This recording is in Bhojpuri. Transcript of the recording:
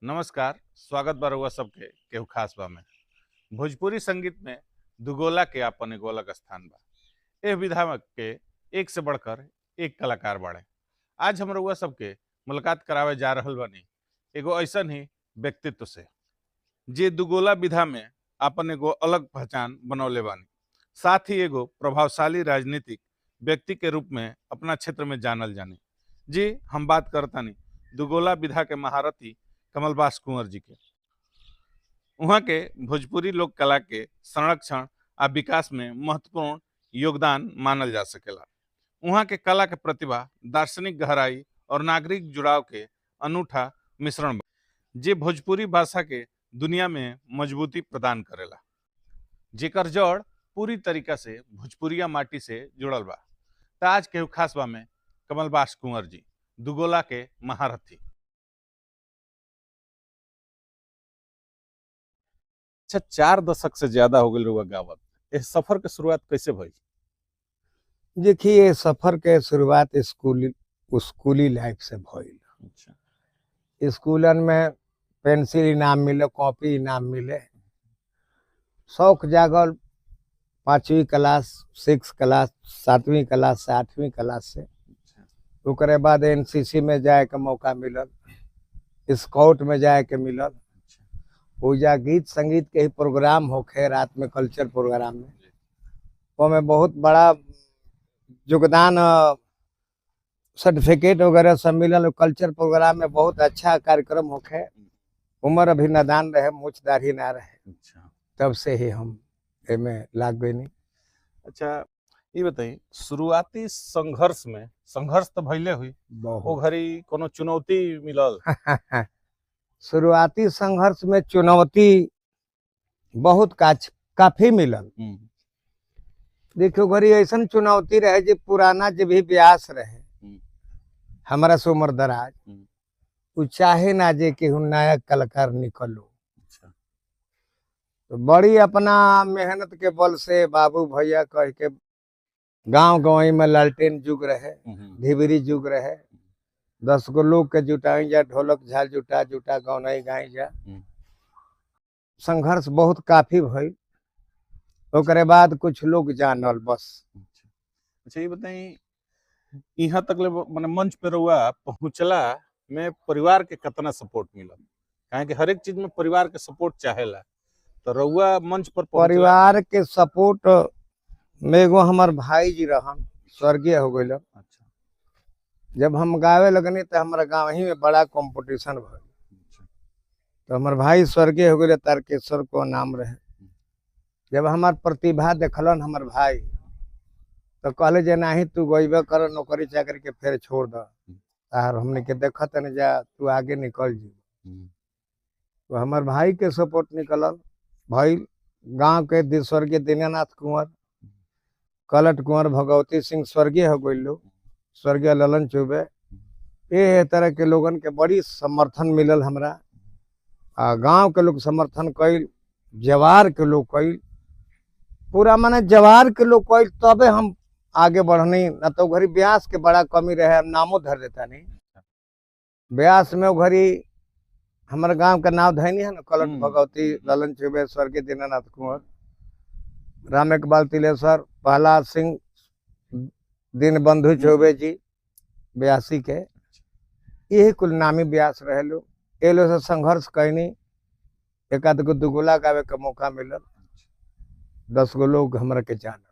नमस्कार, स्वागत बा रउआ सबके केहू खास बा में। भोजपुरी संगीत में दुगोला के आपन एगो अलग स्थान बा। एह विधा के एक से बढ़कर एक कलाकार बाड़े। आज हम रउआ सबके मुलाकात करावे जा रहल बानी एगो ऐसन ही व्यक्तित्व से जे दुगोला विधा में आपन एगो अलग पहचान बनौले बानी, साथ ही एगो प्रभावशाली राजनीतिक व्यक्ति के रूप में अपना क्षेत्र में जानल जानी। जी हम बात करतानी दुगोला विधा के महारथी कमलबास कुंवर जी के। उहाँ के भोजपुरी लोक कला के संरक्षण आ विकास में महत्वपूर्ण योगदान मानल जा सकेला। उहाँ के कला के प्रतिभा, दार्शनिक गहराई और नागरिक जुड़ाव के अनूठा मिश्रण बा, जे भोजपुरी भाषा के दुनिया में मजबूती प्रदान करेला, जेकर जड़ पूरी तरीका से भोजपुरिया माटी से जुड़ल बा। त आज केहू खास बा में कमलबास कुंवर जी, दुगोला के महारथी। अच्छा, 4 दशक से ज्यादा हो गई रउआ गावत, इस सफर के शुरुआत कैसे भइल? देखिए, ये सफर के शुरुआत स्कूली स्कूली लाइफ से भइल। अच्छा। स्कूलन में पेंसिल इनाम मिले, कॉपी इनाम मिले। शौक जागल 5वीं क्लास, 6 क्लास, 7वीं क्लास से 8वीं क्लास से। ओकरे बाद एनसीसी में जाए के मौका मिलल, स्काउट में जाए के मिलल। पूजा गीत संगीत के ही प्रोग्राम होखे रात में, कल्चर प्रोग्राम में, ओमे बहुत बड़ा योगदान, सर्टिफिकेट वगैरह सब मिलल। कल्चर प्रोग्राम में बहुत अच्छा कार्यक्रम होखे। उम्र अभी नादान रहे, मूछ दाढ़ी ना रहे। अच्छा। तब से ही हम एमे लाग गईनी। अच्छा, ये बताई शुरुआती संघर्ष में, संघर्ष तो भइले हुई, ओ बहुत घड़ी कोनो चुनौती मिलल? शुरुआती संघर्ष में चुनौती बहुत काफी मिलल। देखियो, घड़ी ऐसा चुनौती रहे जे पुराना जे भी ब्यास रहे हमारा से उम्र दराज, उ चाहे ना जे कि नया कलाकार निकलो। अच्छा। तो बड़ी अपना मेहनत के बल से बाबू भैया कह के गांव गाँव में लालटेन जुग रहे, ढिबरी जुग रहे, 10 गो लोग के जुटाई जा, ढोलक झाल जुटा जुटा गौनाई गाई जा। संघर्ष बहुत काफी भइल। ओकरे बाद कुछ लोग जानल बस। अच्छा, ये बताई यहाँ तक ले माने मंच पे रउआ पहुंचला में परिवार के कितना सपोर्ट मिलल? काहे कि हर एक चीज में परिवार के सपोर्ट चाहेला, तो रउआ मंच पर पहुंचला। परिवार के सपोर्ट में एगो हमार भाई जी रहन, स्वर्गीय हो गए। अच्छा। जब हम गावे लगनी तो हमारा गाँव ही में बड़ा कंपटीशन भइल। अच्छा। तो हमार भाई स्वर्गीय हो गए, तारकेश्वर को नाम रहे। जब हमार प्रतिभा देखलन हमार भाई तो कहले जे नाही तू गइबे कर, नौकरी चाकरी के फिर छोड़ द, तार हमने के देखत नहीं जा, तू आगे निकल जी। तो हमार भाई के सपोर्ट निकलल भाई। गांव के स्वर्गीय दीनानाथ कुंवर, कलट कुंवर, भगवती सिंह स्वर्गीय हो गए लोग, स्वर्गीय ललन चौबे, ये तरह के लोगन के बड़ी समर्थन मिलल हमरा। आ गांव के लोग समर्थन कैल, जवार के लोग कैल, पूरा माने जवार के लोग कैल, तबे हम आगे बढ़नी। न तो घड़ी ब्यास के बड़ा कमी रहे, हम नामो धर देता नहीं ब्यास में। घड़ी हमारे गांव का नाम धैनी है ना, कलट भगवती, ललन चौबे, स्वर्गीय दीनानाथ कुंवर, राम इकबाल तिलेश्वर, प्रहलाद सिंह, दीनबंधु चौबे जी 82 के, यही कुल नामी ब्यास रहे लोग। ये लोग से संघर्ष कैनी, एक आध गो दुगोला गावे के मौका मिलल, 10 गो लोग हमरा के जानल।